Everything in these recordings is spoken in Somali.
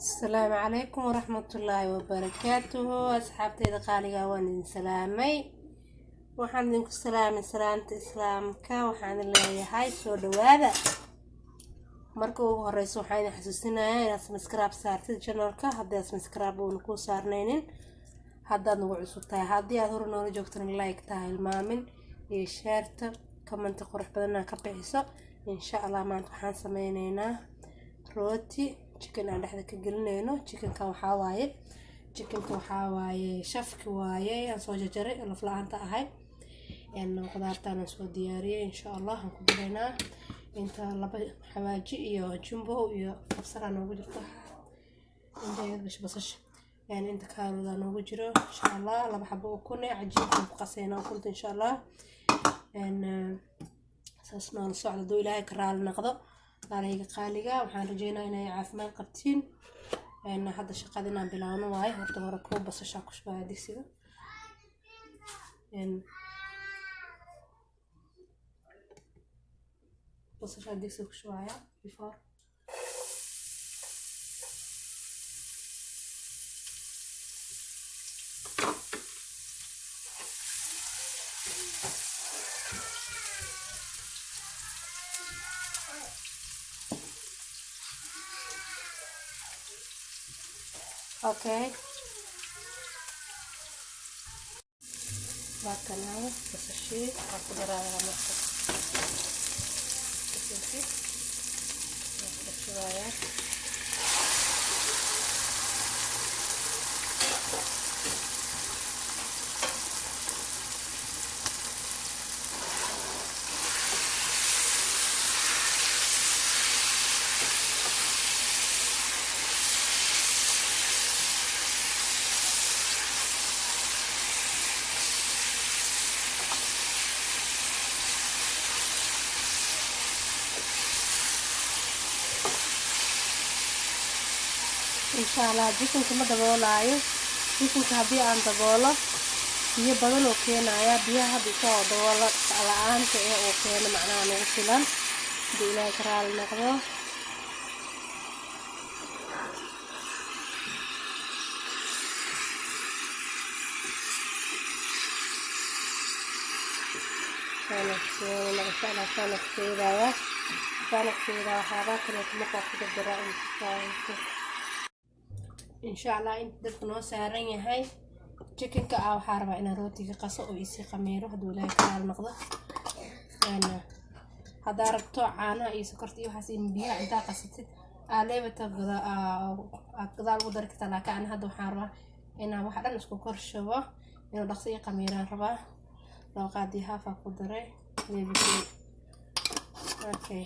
Asalaamu calaykum waraxmatullaahi wabarakaatuhu. Asxaabteyda qaaliga, waan idin salaamay. Waxaan idinku salaamay salaamta Islaamka. Waxaan idin leeyahay soo dhawaada. Marka ugu horeysa, waxaan idin xasuusinayaa inaad subscribe saartid channelka haddii aad subscribe uuna kuu saarnaynin, haddaad nagu cusub tahay. Haddii aad hore noola joogtana, like tahay hilmaamin iyo shareta, commenti qurux badanna ka bixiso, insha Allah. Maanta waxaan sameyneynaa rooti chicken aan dhexda ka gelinayno. Chickenka waxaa waaye, chickenka waxaa waaye shafki waaye aan soo jarjaray, laf la-aanta ahay. Qudaartaan aan soo diyaariyay, insha Allah aan ku daraynaa. Inta laba xawaaji iyo jumbo iyo kabsaraa noogu jirto, inta gasho basasha, inta kaaroodaa noogu jiro, insha Allah. Laba xabo ukune cajiinkaan ku qaseynaa ukunta, insha Allah. Saas noola socda hadduu Ilaahay ka raali noqdo. Walaalahayga qaaliga, waxaan rajeynaa inay caafimaad qabtiin. Hadda shaqada inaan bilaawno waaye. Horta hore koo basashaa ku shubaya digsiga. Basashaa digsiga ku shubaya before. Okay, waa kanaa basashii. Waxaan ku darayaa marka chickenkii, waan ku dhex shubayaa. Insha Allah, chickenka ma daboolaayo. Chickenka haddii aan daboolo, biyo badan oo keenaya. Biyaha hadda isagoo daboola la-aanta ee uu keeno macnaha nagu filan, haddii Ilaahay ka raali noqdo. Insha Allah, saana ku sheegaya, saana ku sheegaya. Waxyaabaha kaleeto markaa ku dardaraa, insha Allah. Inta dabka noo saaran yahay chickenka ah, waxaa rabaa inaan rootiga qaso oo isii khamiiro, hadduu Ilaahay ka raali noqdo. Haddaa rabto, caanaha iyo sokorta iyo waxaas iyo biyaha intaa qasatid, aleebata aad gadaal ugu dari kartaa. Laakiin ana hadda waxaan rabaa inaan wax dhan isku kor shubo, inuu dhaqso ii khamiiraan rabaa. 2 qaadii haafaa ku daray leebikii. Okay,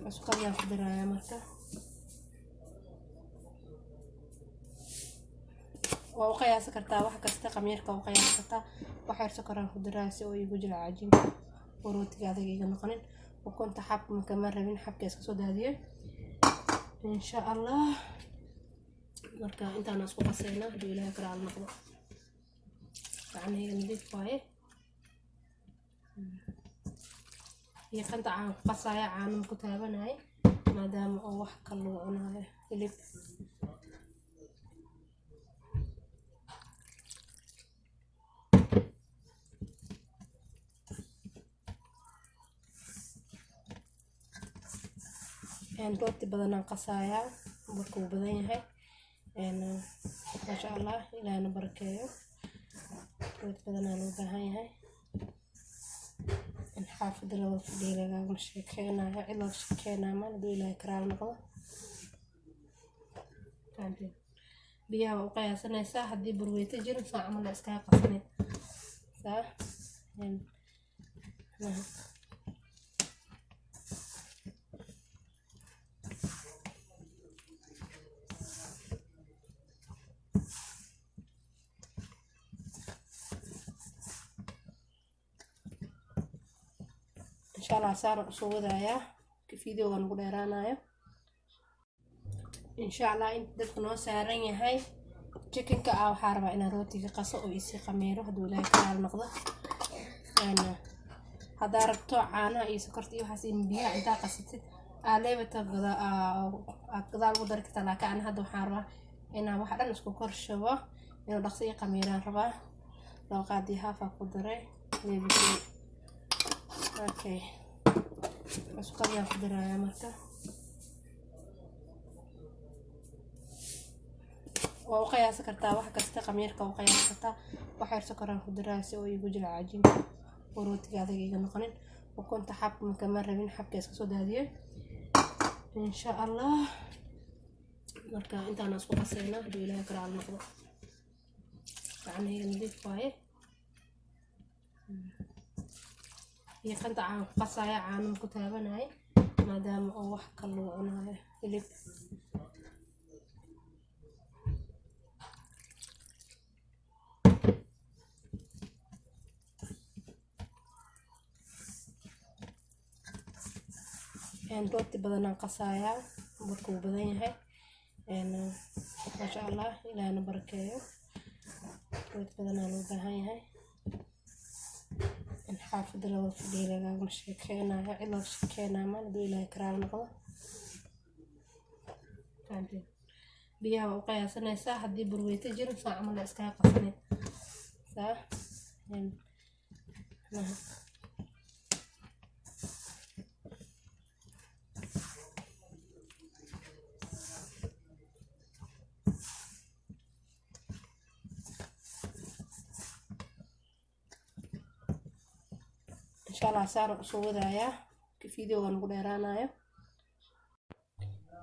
cusbadaan ku darayaa marka. Waa u qiyaasi kartaa wax kasta, khamiirka u qiyaasi kartaa. Wax yar sokoraan ku daraa si uu iigu jiro cajiinka oo rootiga adag iga noqonin. Ukunta xabka makama rabin, xabka iska soo daadiyay, insha Allah. Marka intaana isku qaseynaa, hadduu Ilaahay ka raali noqdo. Gacmahayga nadiif waaye iyo qanta caan ku qasaya, caano ku taabanaya, maadaama oo wax kale lagu cunayo, hilib. Rooti badanaan qasayaa, burka wuu badan yahay, maasha Allah. Ilaahna barakeeyo. Rooti badanaa loo baahan yahay in xaafadda la wada fadhiyo. Lagagama sheekeynayo, cid looga sheekeynayo mal, hadduu Ilaahay karaal noqdo. Biyaha waa u qiyaasanaysaa. Haddii burweyto jirin, saa camal iskaga qasanay saa. Insha Allah, saana usoo wadayaa, videoga nagu dheeraanayo, insha Allah. Inta dabka noo saaran yahay chickenka ah, waxaa rabaa inaan rootiga qaso oo isii khamiiro, hadduu Ilaahay ka raali noqdo. Haddaa rabto, caanaha iyo sokorta iyo waxaas iyo biyaha intaa qasatid. Leebita aad gadaal ugu dari kartaa, laakiin ani hadda waxaan rabaa inaan wax dhan isku kor shubo, inuu dhaqso ii qamiiraan rabaa. 2 qaadii half aa ku daray leebitii. Okay, cusbadaan ku darayaa. Marka waa u qiyaasi kartaa wax kasta, khamiirka u qiyaasi kartaa. Wax yar sokoraan ku daraya si uu iigu jilco cajiinka oo rootiga adag iga noqonin. Ukunta xabka kama rabin, xabka iska soo daadiyey, insha Allah. Marka intaana isku qasayna hadduu Ilaahay karaal noqdo. Gacmahayga nadiif waaye iyo qanta caan ku qasaya, caano ku taabanaya, maadaama oo wax kale lagu cunayo hilib. Rooti badanaan qasayaa, burka wuu badan yahay, maasha Allah. Ilaahna barakeeyo. Rooti badanaa loo baahan yahay in xaafadda la wada fadhiyo. Lagagama sheekeynayo, cid looga sheekeynayo mal hadduu Ilaahay karaal noqdo. Biyaha waa u qiyaasanaysaa. Haddii burweyto jirin, saa camal la iskaga qasanay saa macnaha. Insha Allah saana usoo wadayaa, videoga nagu dheeraanayo.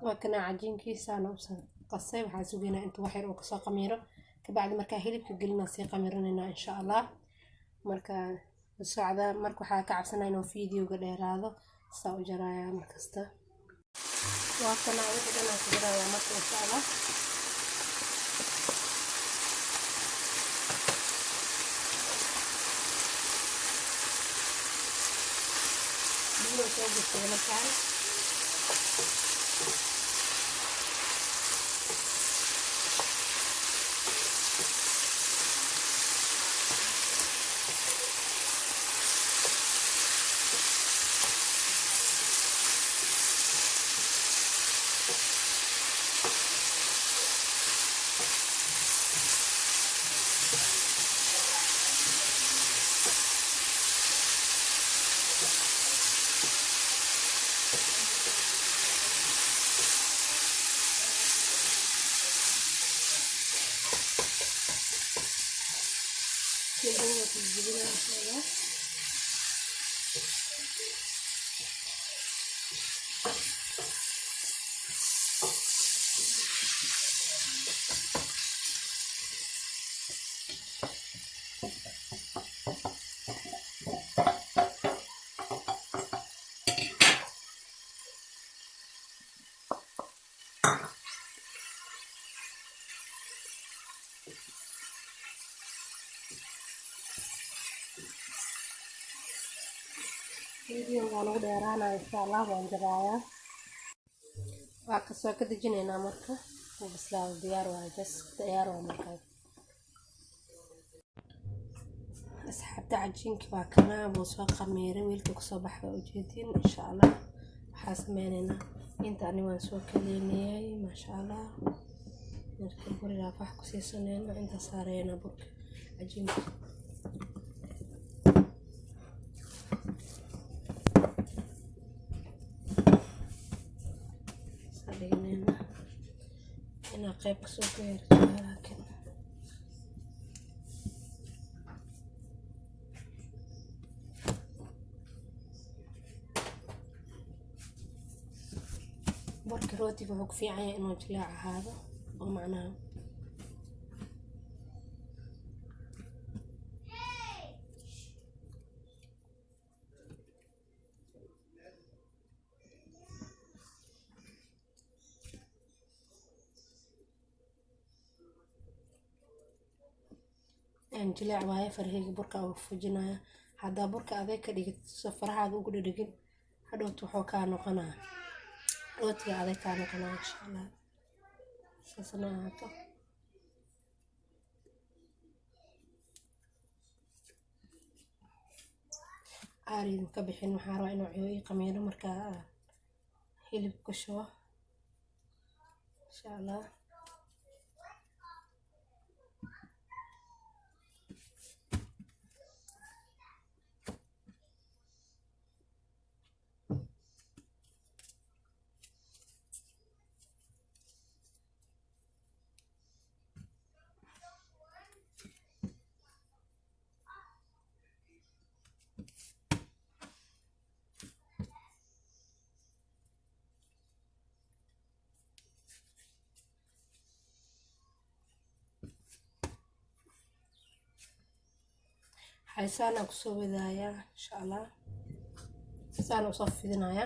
Waa kana cajiinkiisaana usoo qasay. Waxaan sugaynaa intuu wax yar uu kasoo qamiiro, kabacdi markaa hilibka gelinaa sii qamiirinaynaa, insha Allah. Marka socda. Marka waxaa ka cabsanaa inuu videoga dheeraado, saa u jarayaa markasta. Waa kana wixii dhan aan ku darayaa marka, insha Allah. Biyo soo gurtay markaan. Waa ku jibinaa, insha Allah. Videoga nagu dheeraanaya, insha Allah waan jarayaa. Waa kasoo ka dejinaynaa. Marka wuu bislaado, diyaar waa, just diyaar waa. Markaa asxaabta, cajiinki waa kanaa, wuu soo qamiiray, wiilka kusoo baxa waa ujeedin. Insha Allah waxaa sameyneynaa inta ani waan soo kaleynayay, maasha Allah. Marka gurigaa wax ku siisanayna, inta saarayna burka cajiinka. Saa dhiganayna inaa qayb kasoo gaarto, laakiin burka rootiga wuxuu ku fiican yahay inuu jilaac ahaado oo macnaha jilaac waaye. Faraheyga burka uga fujinaya. Haddaa burka adeeg ka dhigid, so farahaada ugu dhedhegin, hadhowta wuxuu kaa noqonaa rootiga adeeg kaa noqonaa, insha Allah. Saasna ahaato. Aariidin ka bixin. Waxaa rabaa inuu ciyo ii qamiiro. Markaa Hilib ku shubo, insha Allah. Xaysaana kusoo wadaaya, insha Allah. Saana usoo fidinaya.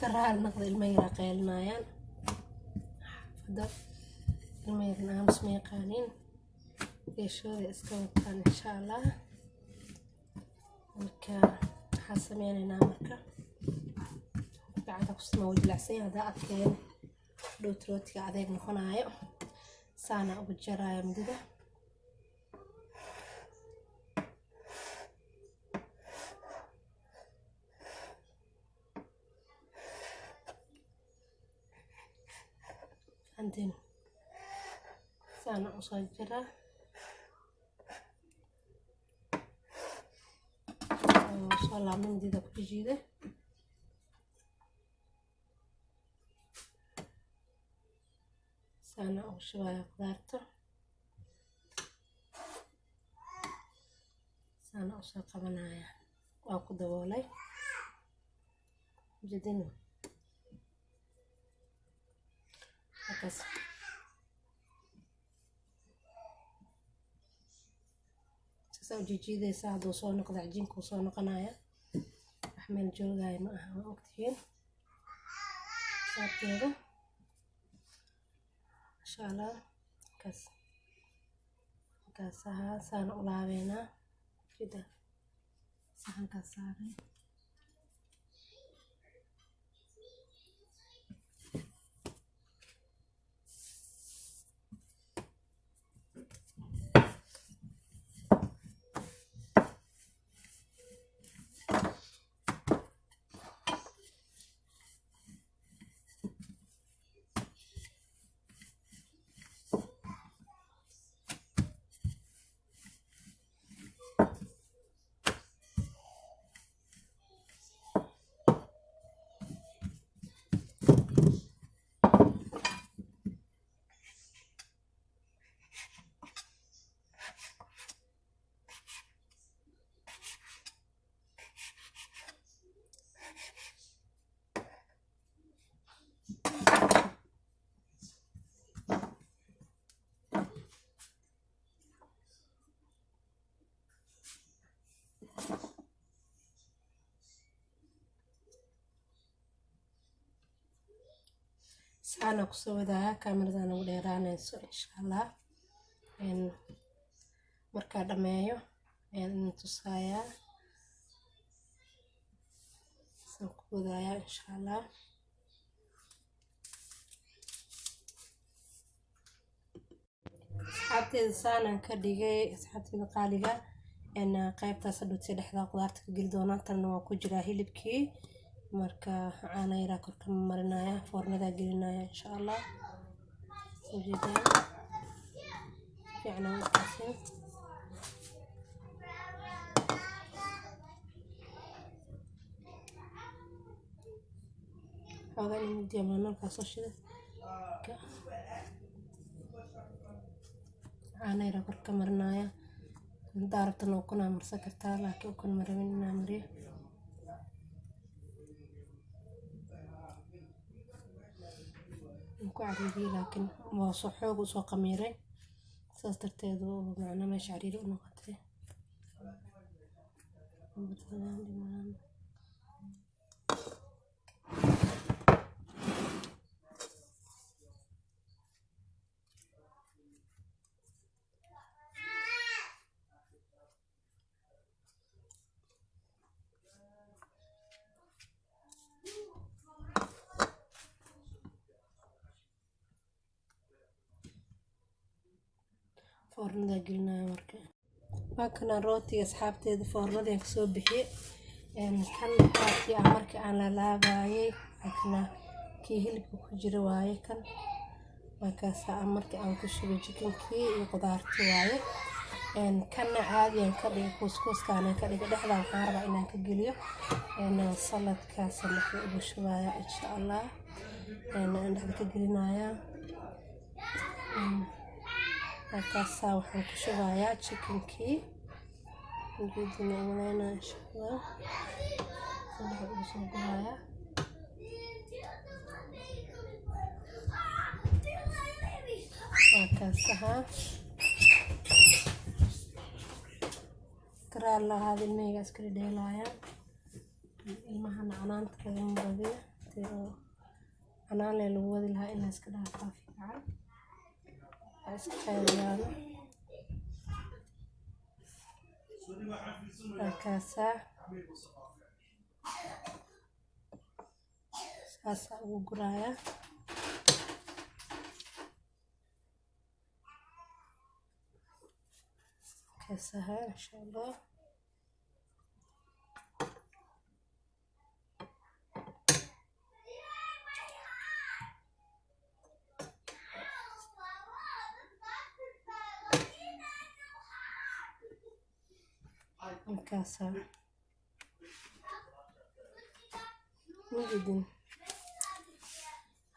Ka raali noqda, ilma yaraa qaylinayaan xaafadda. Ilma yarna aamus ma yaqaaniin, geeshooda iska wataan, insha Allah. Marka waxaa sameynaynaa, marka gacanta kusama wuu jilicsan yahay. Haddaa adkeyn dhowt, rootiga adeeg noqonaayo. Saana ugu jaraayo midida. Fahanteen? Saana usoo jaraa oo soo laabna, midida ku jiida. Saana ugu shubaya qudaarta, saana usoo qabanaya, waa ku daboolay jidino. Markaas saasaa u jijiidaysaa. Hadduu soo noqdo, cajiinkuu soo noqonaya. Wax meel joogaya ma aha, waa ogtihiin saabteeda, insha Allah. Markaas markaas ahaa saana u laabeynaa jida, saxankaas saaray. Saana kusoo wadaaya, kaamiradan ugu dheeraanayso, insha Allah. Markaa dhameeyo ayaan idin tusayaa saan ku wadaaya, insha Allah. Asxaabteeda, saanaan ka dhigay, asxaabteeda qaaliga. Qaybtaas hadhowti dhexda qudaarta ka geli doonaa. Tanna waa ku jiraa hilibkii. Marka caana yaraa korka marinaya, foornadaa gelinaya, insha Allah. Ujeedaan fiican u arkaysin. Xoogaa in mugdiya nalkaa soo shiday. Caana yaraa korka marinaya. Hadaa rabtana ukun aa marsan kartaa, laakiin ukun ma rabin inaa mariyo. Waan ku cariiriyey, laakiin waa soo xoog usoo qamiiray. Saas darteed oo macnaa meesha cariiri u noqotay. Dhimaan. Foornada gelinaya marka. Waa kana rootiga, asxaabteeda, foornadii kasoo bixiyey. Kan waa aan marka aan laalaabayay. Kana kii hilibka ku jira waaye. Kan waa kaasa aan marka aan ku shubay chickenkii iyo qudaartii waaye. Kanna caadiyan ka dhigay, kuuskuuskaan ka dhigay. Dhexda waxaan rabaa inaan ka geliyo saladkaas dhexda ugu shubaya, insha Allah. Aan dhexda ka gelinayaa. Markaasaa waxaan ku shubayaa chickenkii ujeedina umaleynaa, insha Allah. Dhexda ugu soo gurayaa. Waa kaas ahaa. Karaal lahaada, ilmahayga iskala dheelaaya. Ilmahana canaanta kagama badiyo. Oo canaan lee lagu wadi lahaa, in la iska dhaafaa fiican. Waa iska qayliyaano. Waa kaasaa, saasaa ugu gurayaa. Kaasaha, insha Allah. Markaasaa mujidin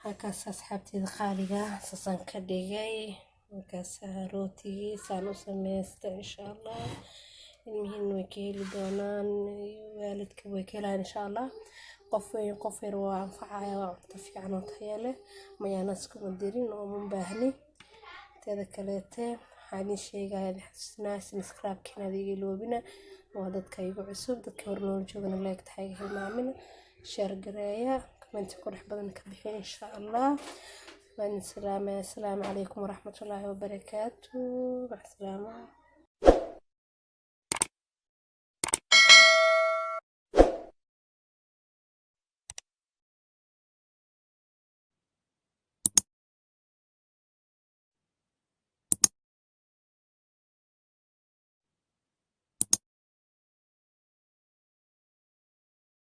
halkaas, asxaabteeda qaaliga, saasaan ka dhigay. Markaasaa rootigii saan u sameysta, insha Allah. Ilmihiina way ka heli doonaan, waalidka way ka helayaan, insha Allah. Qof weyn, qof yar waa anfacaya. Waa cunto fiican oo tayo leh. Mayonnaise kuma dirin oo ma baahni. Teeda kaleete, waxaan idin sheegaya, idin xasuusinaya, subscribe-ka inaad iga iloobina. Waa dadka igu cusub. Dadka hore noola joogana, like tahay iga hilmaamina, share gareeya, comment qurux badan ka bixiya, insha Allah. Waan salaamaya. Asalaamu calaykum waraxmatullaahi wabarakaatu. Macsalaama.